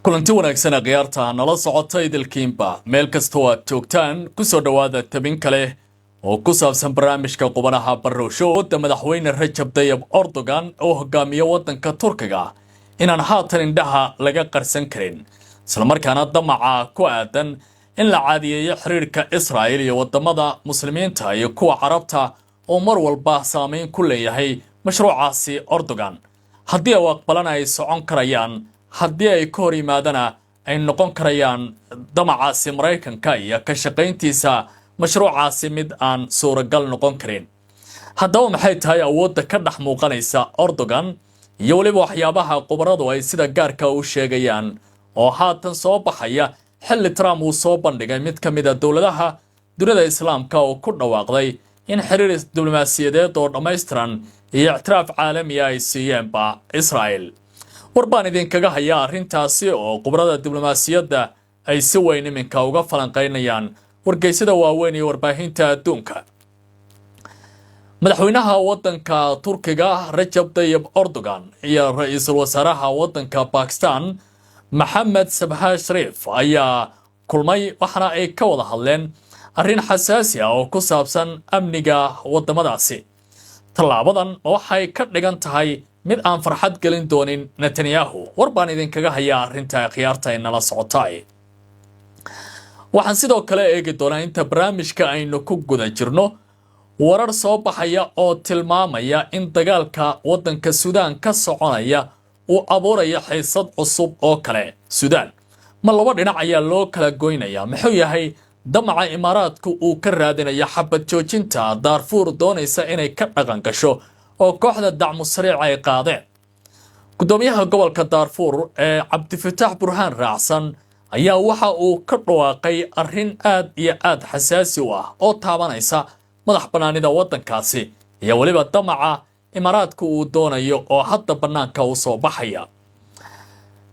Kulanti wanaagsan khiyaarta nala socota idilkiinba meel kastoo aad joogtaan, kusoo dhowaada tabin kale oo ku saabsan barnaamijka Qubanaha Barrow Show. Da madaxweyne Rajab Dayib Erdogan oo hogaamiya waddanka Turkiga inaan haatan indhaha laga qarsan karin, islamarkaana damaca ku aadan in la caadiyeeyo xiriirka Israa'il iyo wadamada Muslimiinta iyo kuwa Carabta oo mar walba saameyn ku leeyahay mashruucaasi Erdogan, haddii uu aqbalana ay socon karayaan, haddii ay ka hor yimaadana ay noqon karayaan damacaasi Maraykanka iyo ka shaqayntiisa mashruucaasi mid aan suuragal noqon karin. Haddaba maxay tahay awoodda ka dhex muuqanaysa Erdogan iyo weliba waxyaabaha khubaradu ay sida gaarka u sheegayaan oo haatan soo baxaya, xilli Trump uu soo bandhigay mid ka mid ah dowladaha dunida Islaamka oo ku dhawaaqday in xiriir diblomaasiyadeed oo dhammaystiran iyo ictiraaf caalamiya ay siiyeenba Israa'el? War baan idinkaga hayaa arrintaasi oo khubarada diblomaasiyadda ay si weyn iminka uga falanqaynayaan wargeysyada waaweyn iyo warbaahinta adduunka. Madaxweynaha waddanka Turkiga Rajab Dayib Erdogan iyo ra-iisul wasaaraha waddanka Bakistan Maxamed Shahbaaz Shariif ayaa kulmay, waxaana ay ka wada hadleen arrin xasaasi ah oo ku saabsan amniga waddamadaasi. Tallaabadan waxay ka dhigan tahay mid aan farxad gelin doonin Netanyahu. War baan idinkaga hayaa arrinta, khiyaarta ay nala socotay. Waxaan sidoo kale eegi doonaa inta barnaamijka aynu ku guda jirno warar soo baxaya oo tilmaamaya in dagaalka waddanka Suudaan ka soconaya uu abuuraya xiisad cusub oo kale. Suudaan ma laba dhinac ayaa loo kala goynayaa? Muxuu yahay damaca Imaaraadku uu ka raadinaya xabad joojinta Daarfuur doonaysa inay ka dhaqan gasho oo kooxda Dacmu Sariic ay qaadeen? Gudoomiyaha gobolka Daarfuur ee Cabdifataax Burhaan raacsan ayaa waxa uu ka dhawaaqay arrin aad iyo aad xasaasi u ah oo taabanaysa madax bannaanida waddankaasi iyo weliba damaca Imaaraadku uu doonayo oo hadda bannaanka u soo baxaya.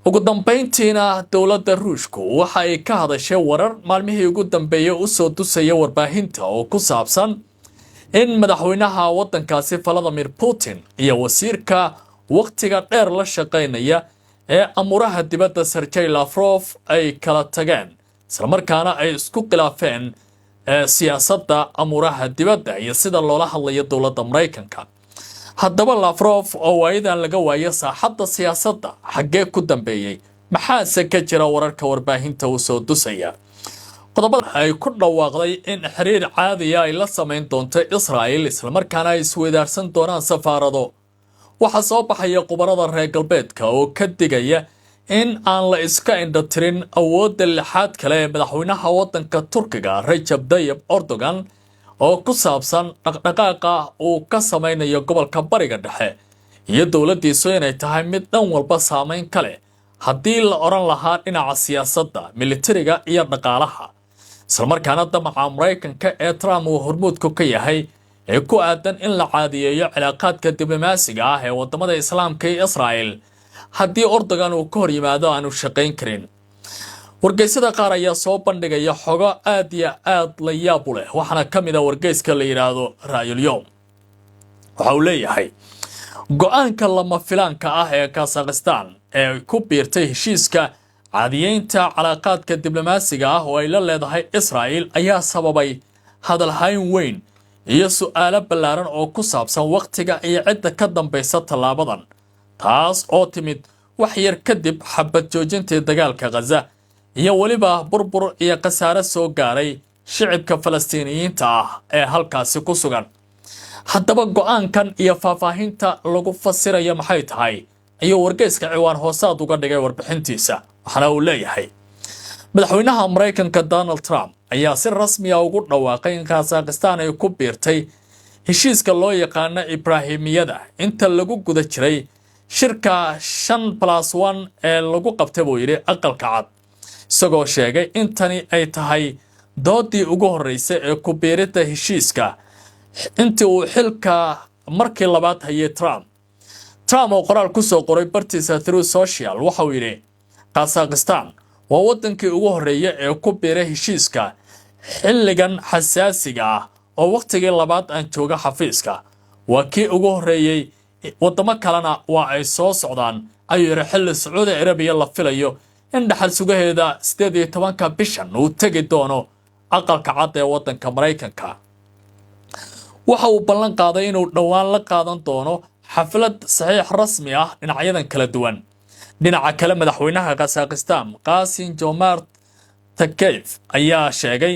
Ugu dambayntiina, dowladda Ruushku waxa ay ka hadashay warar maalmihii ugu dambeeyey usoo dusaya warbaahinta oo ku saabsan in madaxweynaha waddankaasi Vladimir Putin iyo wasiirka wakhtiga dheer la shaqaynaya ee amuuraha dibadda Sergey Lavrov ay kala tageen, islamarkaana ay isku khilaafeen siyaasadda amuuraha dibadda iyo sida loola hadlayo dowladda Maraykanka. Haddaba Lavrov oo waayadan laga waayo saaxadda siyaasadda xaggee ku dambeeyey? Maxaase ka jira wararka warbaahinta uu soo dusaya? Qodobada ay ku dhawaaqday in xiriir caadiya ay la samayn doonto Israa'il, islamarkaana ay isweydaarsan doonaan safaarado. Waxaa soo baxaya khubarada reer galbeedka oo ka digaya in aan la iska indhatirin awoodda lixaad kale ee madaxweynaha waddanka Turkiga Rajab Dayib Erdogan oo ku saabsan dhaqdhaqaaqa uu ka samaynayo gobolka Bariga Dhexe iyo dowladdiisu inay tahay mid dhan walba saameyn ka leh, haddii la odhan lahaa dhinaca siyaasadda, militariga iyo dhaqaalaha, islamarkaana damaca Maraykanka ee Trump uu hormuudku ka yahay ee ku aadan in la caadiyeeyo cilaaqaadka diblomaasiga ah ee waddamada Islaamka iyo Israa'el, haddii Erdogan uu ka hor yimaado, aanu shaqayn karin. Wargeysyada qaar ayaa soo bandhigaya xogo aad iyo aad la yaab u leh, waxaana ka mid ah wargeyska la yidhaahdo Ra'yul Yowm. Waxa uu leeyahay: go'aanka lama filaanka ah ee Kasakhistan ee ku biirtay heshiiska caadiyeynta calaaqaadka diblomaasiga ah oo ay la leedahay Israa'il ayaa sababay hadalhayn weyn iyo su'aalo ballaaran oo ku saabsan wakhtiga iyo cidda ka dambaysa tallaabadan, taas oo timid wax yar kadib xabad joojintii dagaalka Khaza iyo weliba burbur iyo khasaare soo gaaray shicibka Falastiiniyiinta ah ee halkaasi ku sugan. Haddaba go'aankan iyo faahfaahinta lagu fasirayo maxay tahay, ayuu wargeyska ciwaan hoosaad uga dhigay warbixintiisa. Waxaana uu leeyahay: madaxweynaha Maraykanka Donald Trump ayaa si rasmiya ugu dhawaaqay in Kazakhistan ay ku biirtay heshiiska loo yaqaano Ibraahimiyada inta lagu guda jiray shirka 5+1 ee lagu qabtay, buu yidhi, Aqalka Cad, isagoo sheegay in tani ay tahay doodii ugu horreysay ee ku biiridda heshiiska intii uu xilka markii labaad hayay Trump. Trump oo qoraal ku soo qoray bartiisa Truth Social waxa uu yidhi: "Kazakhistan waa waddankii ugu horreeya ee ku biiray heshiiska xilligan xasaasiga ah oo wakhtigii labaad aan jooga xafiiska. Waa kii ugu horreeyey, waddamo kalena waa ay soo socdaan," ayuu yidhi, xilli Sacuudi Carabiya la filayo In dhaxal sugaheeda 18-ka bishan uu tegi doono Aqalka Cad ee waddanka Maraykanka. Waxa uu ballan qaaday inuu dhowaan la qaadan doono xaflad saxiix rasmi ah dhinacyadan kala duwan. Dhinaca kale, madaxweynaha Khasakhistan Qasim Jomart Takeyf ayaa sheegay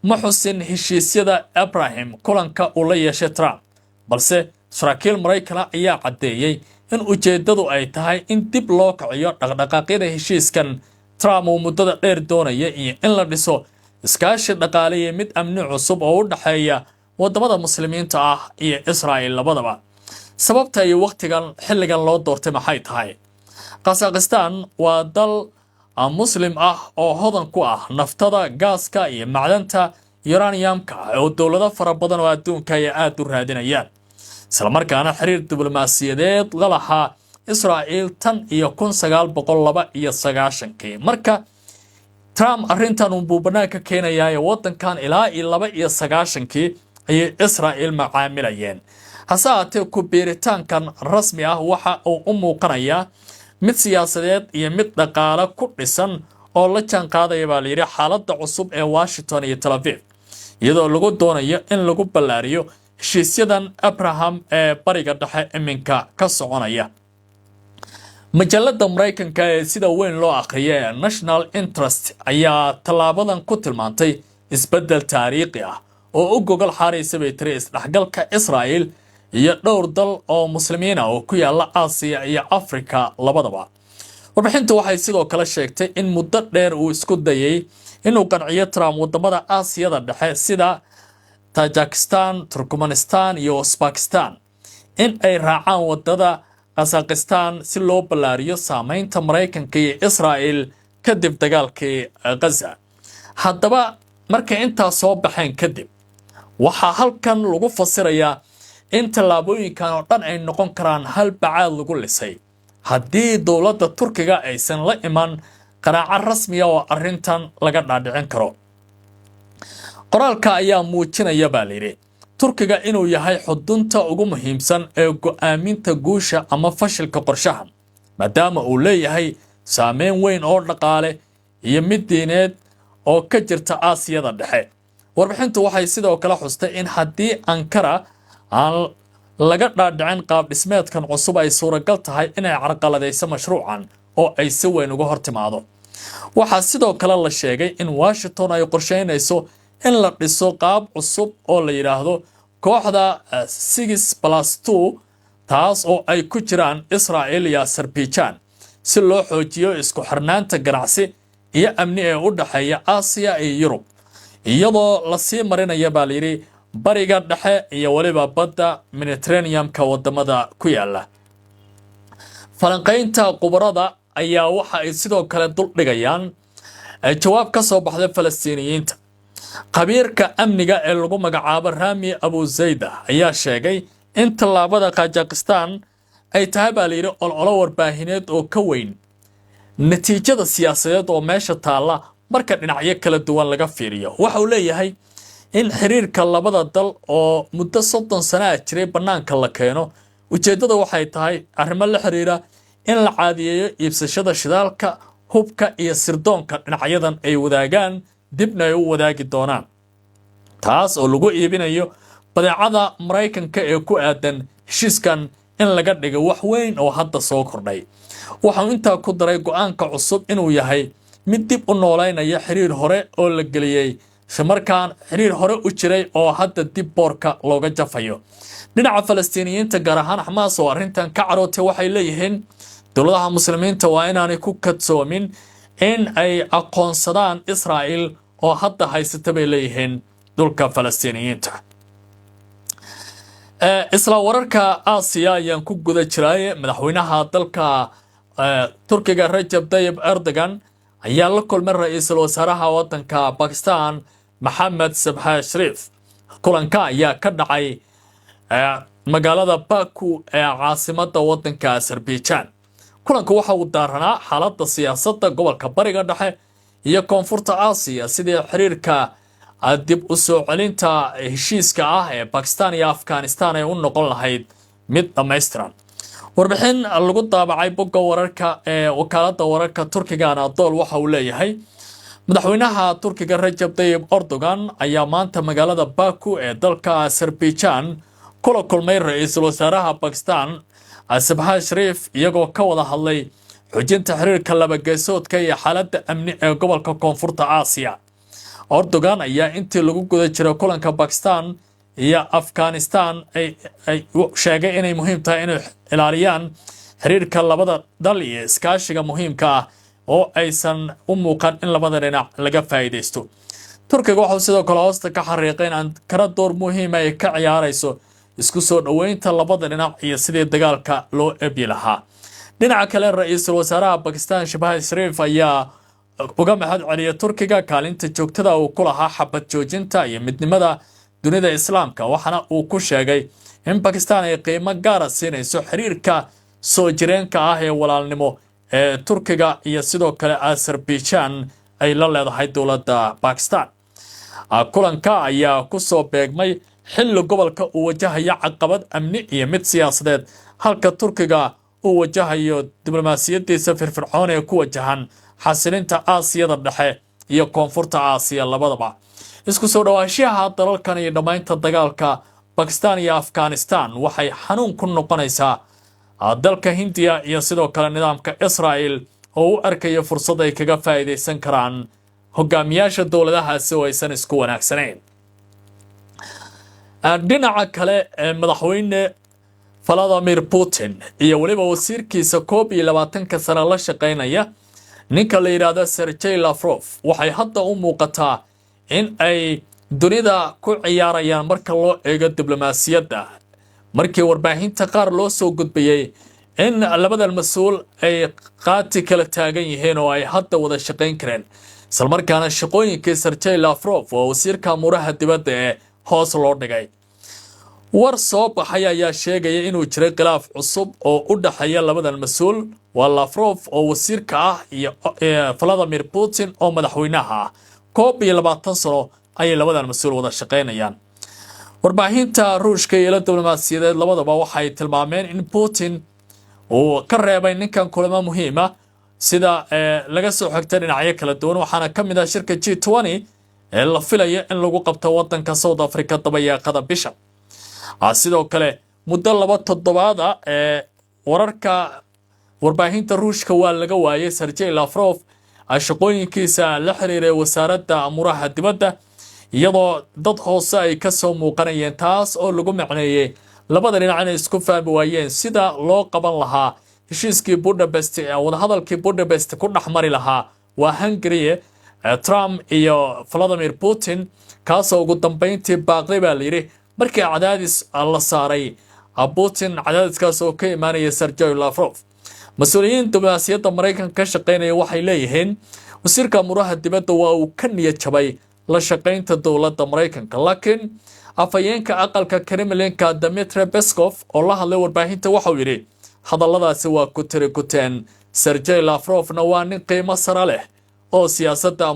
ma xusin heshiisyada Abraham kulanka uu la yeeshay Trump, balse saraakiil Maraykana ayaa caddeeyey in ujeeddadu ay tahay in dib loo kiciyo dhaqdhaqaaqyada heshiiskan Trump uu muddada dheer doonaya iyo in la dhiso iskaashi dhaqaale iyo mid amni cusub oo u dhexeeya waddamada Muslimiinta ah iyo Israa'il labadaba. Sababta iyo wakhtigan xilligan loo doortay maxay tahay? Khasakhistan waa dal Muslim ah oo hodan ku ah naftada, gaaska iyo macdanta uraniumka oo dowlado fara badan oo adduunka ay aada u raadinayaan, islamarkaana xiriir diblomaasiyadeed la lahaa Israa'iil tan iyo 1992-kii. Marka Trump arrintan unbuu bannaanka keenayaa. Waddankan ilaa iyo 92-kii ayay Israa'iil macaamilayeen. Hase haatee, ku biiritaankan rasmi ah waxa uu u muuqanayaa mid siyaasadeed iyo mid dhaqaale ku dhisan oo la jaan qaadaya, baa layidhi, xaaladda cusub ee Washington iyo Tel Aviv, iyadoo lagu doonayo in lagu ballaariyo heshiisyadan Abraham ee Bariga Dhexe iminka ka soconaya. Majalada Maraykanka ee sida weyn loo akhriya ee National Interest ayaa tallaabadan ku tilmaantay isbeddel taariikhi ah oo u gogol xaaraysa, bay tiri, isdhexgalka Israa'il iyo dhowr dal oo Muslimiin ah oo ku yaala Aasiya iyo Afrika labadaba. Warbixintu waxay sidoo kale sheegtay in muddo dheer uu isku dayay inuu qanciyo Trump wadamada Aasiyada Dhexe sida Tajikistan, Turkmanistan iyo Usbakistan in ay raacaan wadada Khasakhistan si loo ballaariyo saameynta Maraykanka iyo Israa'il kadib dagaalkii Ghaza. Haddaba, markay intaas soo baxeen kadib, waxaa halkan lagu fasirayaa in tallaabooyinkan oo dhan ay noqon karaan hal bacaad lagu lisay haddii dowladda Turkiga aysan la iman qanaaco rasmiya oo arrintan laga dhaadhicin karo. Qoraalka ayaa muujinaya, baa layidhi, Turkiga inuu yahay xudunta ugu muhiimsan ee go'aaminta guusha ama fashilka qorshahan, maadaama uu leeyahay saameyn weyn oo dhaqaale iyo mid diineed oo ka jirta Aasiyada Dhexe. Warbixintu waxay sidoo kale xustay in haddii Ankara aan laga dhaadhicin qaab dhismeedkan cusub, ay suuragal tahay inay carqaladayso mashruucan oo ay si weyn uga hor timaado. Waxaa sidoo kale la sheegay in Washington ay qorsheynayso in la dhiso qaab cusub oo la yidhaahdo kooxda 6+2, taas oo ay ku jiraan Israa'il iyo Azerbaijan, si loo xoojiyo isku xirnaanta ganacsi iyo amni ee u dhexeeya Aasiya iyo Yurub, iyadoo lasii marinaya, baa layidhi, Bariga Dhexe iyo weliba badda Mediterraneumka wadamada ku yaala. Falanqaynta khubarada ayaa waxa ay sidoo kale duldhigayaan jawaab ka soo baxday Falastiiniyiinta. Khabiirka amniga ee lagu magacaabo Rami Abuzayda ayaa sheegay in tallaabada Kazakhistan ay tahay, baa layidhi, ololo warbaahineed oo ka weyn natiijada siyaasadeed oo meesha taalla marka dhinacyo kala duwan laga fiiriyo. Waxa uu leeyahay in xiriirka labada dal oo muddo 30 sano ah jiray bannaanka la keeno, ujeeddada waxay tahay arrimo la xiriira in la caadiyeeyo iibsashada shidaalka, hubka iyo sirdoonka dhinacyadan ay wadaagaan, dibna ay u wadaagi doonaan, taas oo lagu iibinayo badeecada Maraykanka ee ku aadan heshiiskan in laga dhigo wax weyn oo hadda soo kordhay. Waxau intaa ku daray go'aanka cusub inuu yahay mid dib u noolaynaya xiriir hore oo la geliyey, islamarkaan xiriir hore u jiray oo hadda dib boorka looga jafayo. Dhinaca Falastiiniyiinta, gaar ahaan Xamaas oo arrintan ka carootay, waxay leeyihiin dowladaha Muslimiinta waa inaanay ku kadsoomin in ay aqoonsadaan Israa'il oo hadda haysata, bay leeyihiin, dhulka Falastiiniyiinta. Isla wararka Aasiya ayaan ku guda jiray. Madaxweynaha dalka Turkiga Rajab Tayyib Erdogan ayaa la kulmay ra-iisul wasaaraha wadanka Bakistan Maxamed Shehbaz Shariif. Kulanka ayaa ka dhacay magaalada Baku ee caasimada wadanka Azerbaijan. Kulanka waxa uu daaranaa xaaladda siyaasadda gobolka Bariga Dhexe iyo Koonfurta Aasiya, sidii xiriirka dib u soo celinta heshiiska ah ee Bakistan iyo Afghanistan ay u noqon lahayd mid dhammaystiran. Warbixin lagu daabacay bogga wararka ee wakaaladda wararka Turkiga Anadol waxa uu leeyahay madaxweynaha Turkiga Rajab Tayyip Erdogan ayaa maanta magaalada Baku ee dalka Azerbaijan kula kulmay ra-iisul wasaaraha Bakistan Shehbaz Sharif, iyagoo ka wada hadlay xoojinta xiriirka labageesoodka iyo xaaladda amni ee gobolka Koonfurta Aasiya. Erdogan ayaa intii lagu guda jiray kulanka Bakistan iyo Afghanistan ay sheegay inay muhiim tahay inay ilaaliyaan xiriirka labada dal iyo iskaashiga muhiimka ah oo aysan u muuqan in labada dhinac laga faa'iidaysto. Turkiga waxuu sidoo kale hoosta ka xariiqay in Ankara door muhiima ay ka ciyaarayso isku soo dhoweynta labada dhinac iyo sidii dagaalka loo ebi lahaa. Dhinaca kale, ra-iisul wasaaraha Bakistan Shehbaz Sharif ayaa uga mahad celiyay Turkiga kaalinta joogtada uu ku lahaa xabad joojinta iyo midnimada dunida Islaamka, waxaana uu ku sheegay in Bakistan ay qiimo gaara siinayso xiriirka soo jireenka ah ee walaalnimo ee Turkiga iyo sidoo kale Azerbaijan ay la leedahay dowladda Bakistan. Kulanka ayaa ku soo beegmay xilli gobolka uu wajahayo caqabad amni iyo mid siyaasadeed, halka Turkiga uu wajahayo diblomaasiyadiisa firfircoon ee ku wajahan xasilinta Aasiyada Dhexe iyo Koonfurta Aasiya labadaba. Isku soo dhowaanshaha dalalkan iyo dhammaynta dagaalka Bakistan iyo Afghanistan waxay xanuun ku noqonaysaa dalka Hindiya iyo sidoo kale nidaamka Israel oo u arkaya fursad ay kaga faa'iidaysan karaan hogaamiyaasha dowladahaasi oo aysan isku wanaagsanayn. Dhinaca kale, madaxweyne Vladimir Putin iyo weliba wasiirkiisa 21-ka sano la shaqaynaya, ninka la yidhaahdo Sergey Lavrov, waxay hadda u muuqataa in ay dunida ku ciyaarayaan marka loo eego diblomaasiyadda, markii warbaahinta qaar loo soo gudbiyey in labadan mas-uul ay qaati kala taagan yihiin oo ay hadda wada shaqayn kareen, islamarkaana shaqooyinkii Sergey Lavrov oo wasiirka amuuraha dibadda ee hoos loo dhigay. War soo baxay ayaa sheegaya inuu jiray khilaaf cusub oo u dhexeeya labadan mas-uul, waa Lavrov oo wasiirka ah iyo Vladimir Putin oo madaxweynaha ah. 21 sano ayay labadan mas-uul wada shaqaynayaan. Warbaahinta Ruushka iyo la diblomaasiyadeed labadaba waxay tilmaameen in Putin uu ka reebay ninkan kulamo muhiima, sida laga soo xigtay dhinacyo kala duwan, waxaana ka mid ah shirka G20 ee la filayo in lagu qabto wadanka South Africa dabayaaqada bisha. Sidoo kale, muddo 2 toddobaad ah ee wararka warbaahinta Ruushka waa laga waayay Sergey Lavrov shaqooyinkiisa la xiriiray wasaaradda amuuraha dibadda, iyadoo dad hoose ay ka soo muuqanayeen, taas oo lagu macneeyey labada dhinac inay isku fahmi waayeen sida loo qaban lahaa heshiiskii Budapest ee wadahadalkii Budapest ku dhex mari lahaa, waa Hungary, Trump iyo Vladimir Putin, kaasoo ugu dambeyntii baaqday baa layidhi markii cadaadis la saaray Putin, cadaadiskaas oo ka imaanaya Sergey Lavrov. Mas-uuliyiin diblomaasiyadda Maraykanka ka shaqaynaya waxay leeyihiin wasiirka amuuraha dibadda waa uu ka niyad jabay la shaqaynta dowladda Maraykanka, laakiin afhayeenka aqalka Kremlinka Dmitri Peskov oo la hadlay warbaahinta waxauu yidhi hadalladaasi waa ku tiri kuteen, Sergey Lavrovna waa nin qiimo sare leh oo siyaasadda